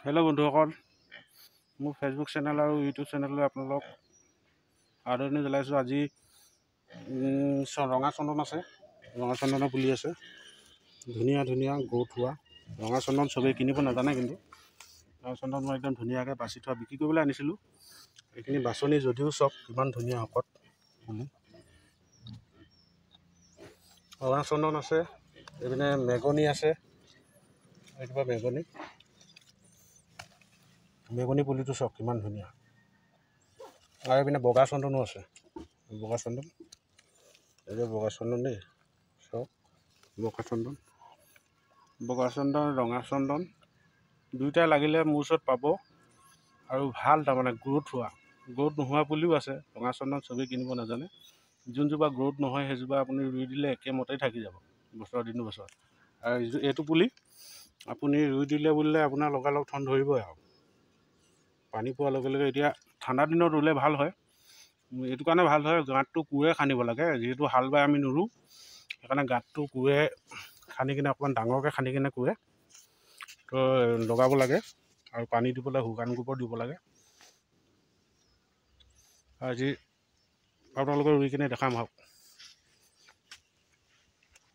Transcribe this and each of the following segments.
Hello' বন্ধুসকল, মোৰ Facebook channel আৰু ইউটিউব চেনেললৈ আপোনালোক আদৰণি জনাইছোঁ। আজি ৰঙা চন্দন আছে, ৰঙা চন্দনৰ পুলি আছে, ধুনীয়া ধুনীয়া গ্ৰ'থ হোৱা ৰঙা চন্দন। চবেই কিনিব নাজানে, কিন্তু ৰঙা চন্দন মই একদম ধুনীয়াকৈ বাছি থোৱা বিক্ৰী কৰিবলৈ আনিছিলোঁ। এইখিনি বাছনি যদিও চব কিমান ধুনীয়া শকত পুলি। ৰঙা চন্দন আছে, এইপিনে মেগনি আছে, এইটোপা মেগনি, মেগনি পুলিটো চাওক কিমান ধুনীয়া। আৰু এইপিনে বগা চন্দনো আছে, বগা চন্দন, এইটো বগা চন্দন দেই, চাওক বগা চন্দন। বগা চন্দন, ৰঙা চন্দন দুয়োটাই লাগিলে মোৰ ওচৰত পাব। আৰু ভাল তাৰমানে গ্ৰ'থ হোৱা, গ্ৰ'থ নোহোৱা পুলিও আছে। ৰঙা চন্দন চবেই কিনিব নাজানে, যোনজোপা গ্ৰ'থ নহয় সেইজোপা আপুনি ৰুই দিলে একেমতেই থাকি যাব বছৰ দিনো বছৰ। আৰু এইটো পুলি আপুনি ৰুই দিলে বুলিলে আপোনাৰ লগালগ ঠন ধৰিবই আৰু পানী পোৱাৰ লগে লগে। এতিয়া ঠাণ্ডা দিনত ৰুলে ভাল হয়, এইটো কাৰণে ভাল হয় গাঁতটো কোৰে খান্দিব লাগে, যিহেতু হাল বাই আমি নুৰুওঁ, সেইকাৰণে গাঁতটো কোৰে খান্দি কিনে অকণমান ডাঙৰকৈ খান্দি কিনে কোৰে তো লগাব লাগে। আৰু পানী দিব লাগে, শুকান গোবৰ দিব লাগে। আজি আপোনালোকে ৰুই কিনে দেখাম আহক।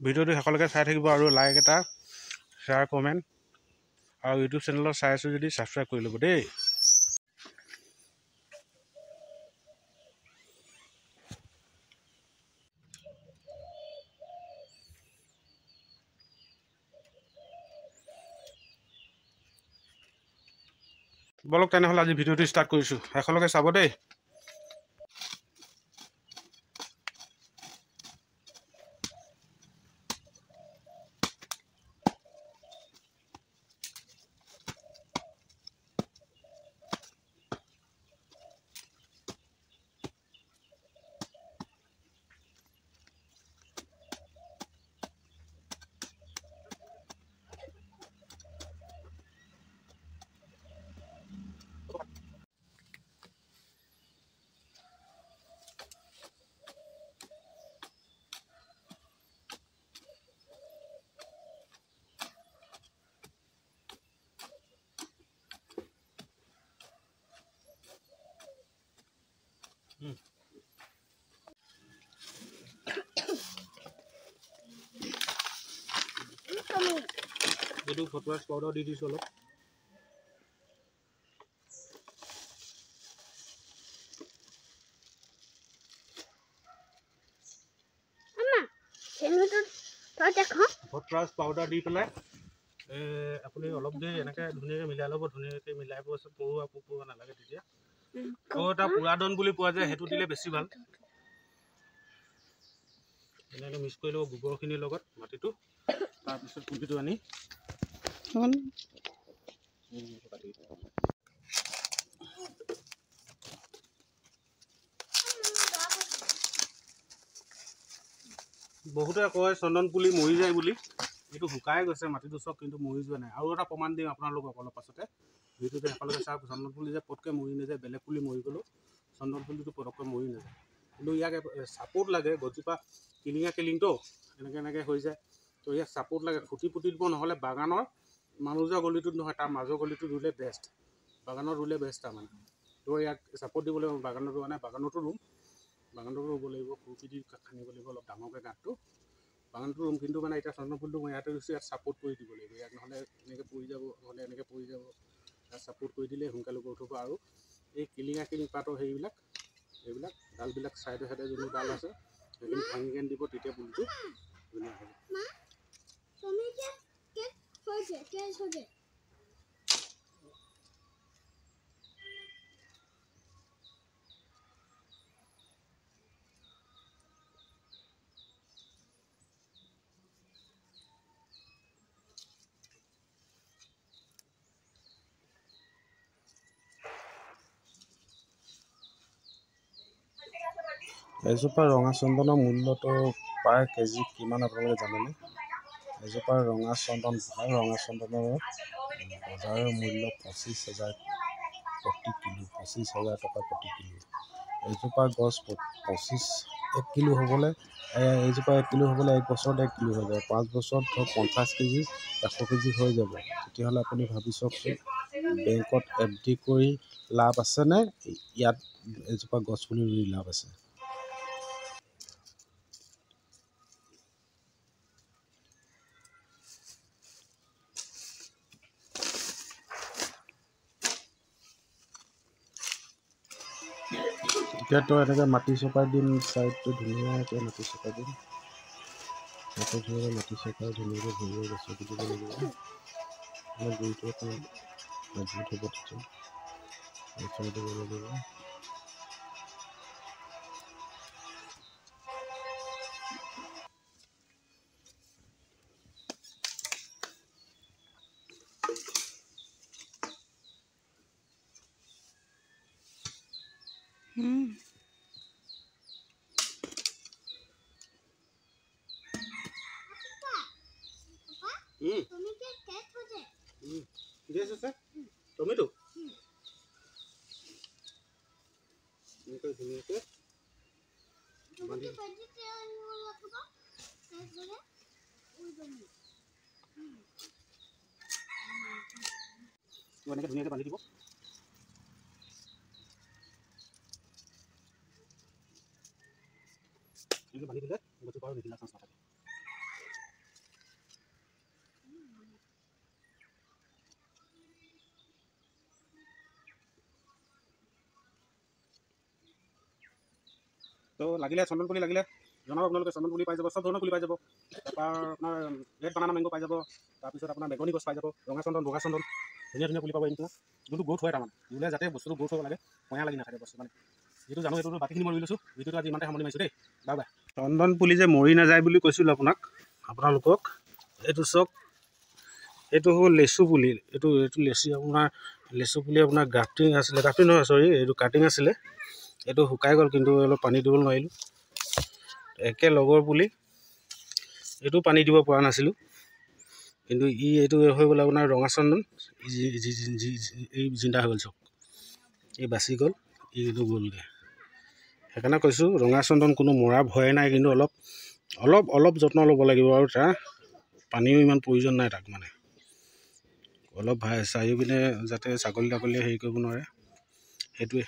ভিডিঅ'টো শেষলৈকে চাই থাকিব আৰু লাইক এটা, শ্বেয়াৰ, কমেণ্ট আৰু ইউটিউব চেনেলত চাই আছোঁ যদি ছাবস্ক্ৰাইব কৰি ল'ব দেই। বলক তেনেহ'লে আজি ভিডিঅ'টো ষ্টাৰ্ট কৰিছোঁ, শেষলৈকে চাব দেই। এইটো ফটোৱাছ পাউডাৰ দি দিছোঁ অলপ। ফটোৱাছ পাউডাৰ দি পেলাই আপুনি অলপ দেৰি এনেকৈ ধুনীয়াকৈ মিলাই ল'ব। ধুনীয়াকৈ মিলাই পোৱা পৰুৱা পোক পৰুৱা নালাগে তেতিয়া। আৰু এটা পুৰাদন বুলি পোৱা যায়, সেইটো দিলে বেছি ভাল। এনেকৈ মিক্স কৰি ল'ব গোবৰখিনিৰ লগত মাটিটো, তাৰপিছত পুলিটো আনি বহুতে কয় চন্দন পুলি মৰি যায় বুলি, এইটো শুকাই গৈছে মাটিটো চব, কিন্তু মৰি যোৱা নাই। আৰু এটা প্ৰমাণ দিম আপোনালোকক অলপ পাছতে, ভিডিঅ'টো শেষলৈকে চাওক। চন্দন পুলি যে পটকৈ মৰি নাযায়, বেলেগ পুলি মৰি গ'লেও চন্দন পুলিটো পটককৈ মৰি নাযায়। কিন্তু ইয়াক ছাপোৰ্ট লাগে, গছজোপা কিলিঙা কিলিংটো এনেকৈ এনেকৈ হৈ যায়, তো ইয়াক ছাপোৰ্ট লাগে। খুটি পুতি দিব, নহ'লে বাগানৰ মানুহ যোৱা গলিটোত নহয়, তাৰ মাজৰ গলিটোত ৰুলে বেষ্ট, বাগানত ৰুলে বেষ্ট তাৰমানে। তো ইয়াক ছাপোৰ্ট দিব লাগিব, বাগানত ৰোৱা নাই, বাগানতো ৰুম, বাগানতো ৰুব লাগিব, খুৰপি দি খান্দিব লাগিব অলপ ডাঙৰকৈ গাঁতটো, বাগানতো ৰুম। কিন্তু মানে এতিয়া চন্দন ফুলটো মই ইয়াতে ৰুইছোঁ, ইয়াত ছাপোৰ্ট কৰি দিব লাগিব ইয়াক, নহ'লে এনেকৈ পৰি যাব, নহ'লে এনেকৈ পৰি যাব। ইয়াত ছাপোৰ্ট কৰি দিলে সোনকালে গ্ৰ'থ হ'ব। আৰু এই কিলিঙা কিলিং পাতৰ সেইবিলাক এইবিলাক ডালবিলাক চাইডে চাইডে যোনটো ডাল আছে সেইখিনি ভাঙি কেনে দিব, তেতিয়া পুলিটো ধুনীয়া হ'ব। এজোপা ৰঙা চন্দনৰ মূল্যটো পাৰ কেজি কিমান আপোনালোকে জানেনে? এজোপা ৰঙা চন্দন, ভাল ৰঙা চন্দনৰ বজাৰৰ মূল্য 25,000 প্ৰতি কিলো, 25,000 টকা প্ৰতি কিলো। এজোপা গছ 1 কিলো হ'বলৈ, এইজোপা 1 কিলো হ'বলৈ 1 বছৰত 1 কিলো হৈ যাব, 5 বছৰত ধৰক 50 কেজি 100 কেজি হৈ যাব। তেতিয়াহ'লে আপুনি ভাবি চাওকচোন বেংকত এফ ডি কৰি লাভ আছেনে ইয়াত এজোপা গছ পুলি ৰুই লাভ আছে? এতিয়া তো এনেকৈ মাটি চপাই দিম, ছাইডটো ধুনীয়াকৈ মাটি চপাই দিম, ধুনীয়াকৈ মাটি চপাই ধুনীয়াকৈ ভৰিব গছৰ দিব লাগিব। মানে গুৰিটো অকণমান মজবুত হ'ব, তেতিয়া দিব লাগিব। টমেটো এনেকৈ ধুনীয়াকৈ এনেকৈ ধুনীয়াকৈ বান্ধি দিব। এনেকৈ বান্ধি দিলে গছজোপা আৰু নিহিলা চান্স নাথাকে। তো লাগিলে চন্দন পুলি লাগিলে জনাব আপোনালোকে, চন্দন পুলি পাই যাব, চব ধৰণৰ পুলি পাই যাব। তাৰপৰা আপোনাৰ ৰেড বানানা মেংগ' পাই যাব, তাৰপিছত আপোনাৰ বেগনি গছ পাই যাব, ৰঙা চন্দন, বগা চন্দন, ধুনীয়া ধুনীয়া পুলি পাব। এইটো যোনটো গ্ৰ'থ হয়, তাৰমানে ৰুলে যাতে বস্তুটো গ্ৰ'থ হ'ব লাগে, পয়া লাগি নাথাকে বস্তু, মানে যিটো জানো সেইটো। বাকীখিনি মই ৰুই লৈছোঁ। ভিডিঅ'টো আজি ইমানতে সামৰণি মাৰিছোঁ দেই, বাই বাই। চন্দন পুলি যে মৰি নাযায় বুলি কৈছিলোঁ আপোনাক, আপোনালোকক, এইটো চাওক, এইটো হ'ল লেচু পুলি। এইটো এইটো লেচু আপোনাৰ লেচু পুলি আপোনাৰ গ্ৰাফটিং আছিলে, গ্ৰাফটিং নহয় চৰি, এইটো কাটিং আছিলে। এইটো শুকাই গ'ল, কিন্তু অলপ পানী দিব নোৱাৰিলোঁ। একে লগৰ পুলি, এইটো পানী দিব পৰা নাছিলোঁ, কিন্তু ই এইটো হৈ গ'ল আপোনাৰ ৰঙা চন্দন। এই জিন্দা হৈ গ'ল চাওক, এই বাচি গ'ল, ই এইটো গ'লগৈ। সেইকাৰণে কৈছোঁ ৰঙা চন্দন কোনো মৰা ভয় নাই, কিন্তু অলপ অলপ অলপ যত্ন ল'ব লাগিব আৰু তাৰ পানীও ইমান প্ৰয়োজন নাই তাক, মানে অলপ চাৰিওপিনে যাতে ছাগলী তাগলীয়ে হেৰি কৰিব নোৱাৰে, সেইটোৱে।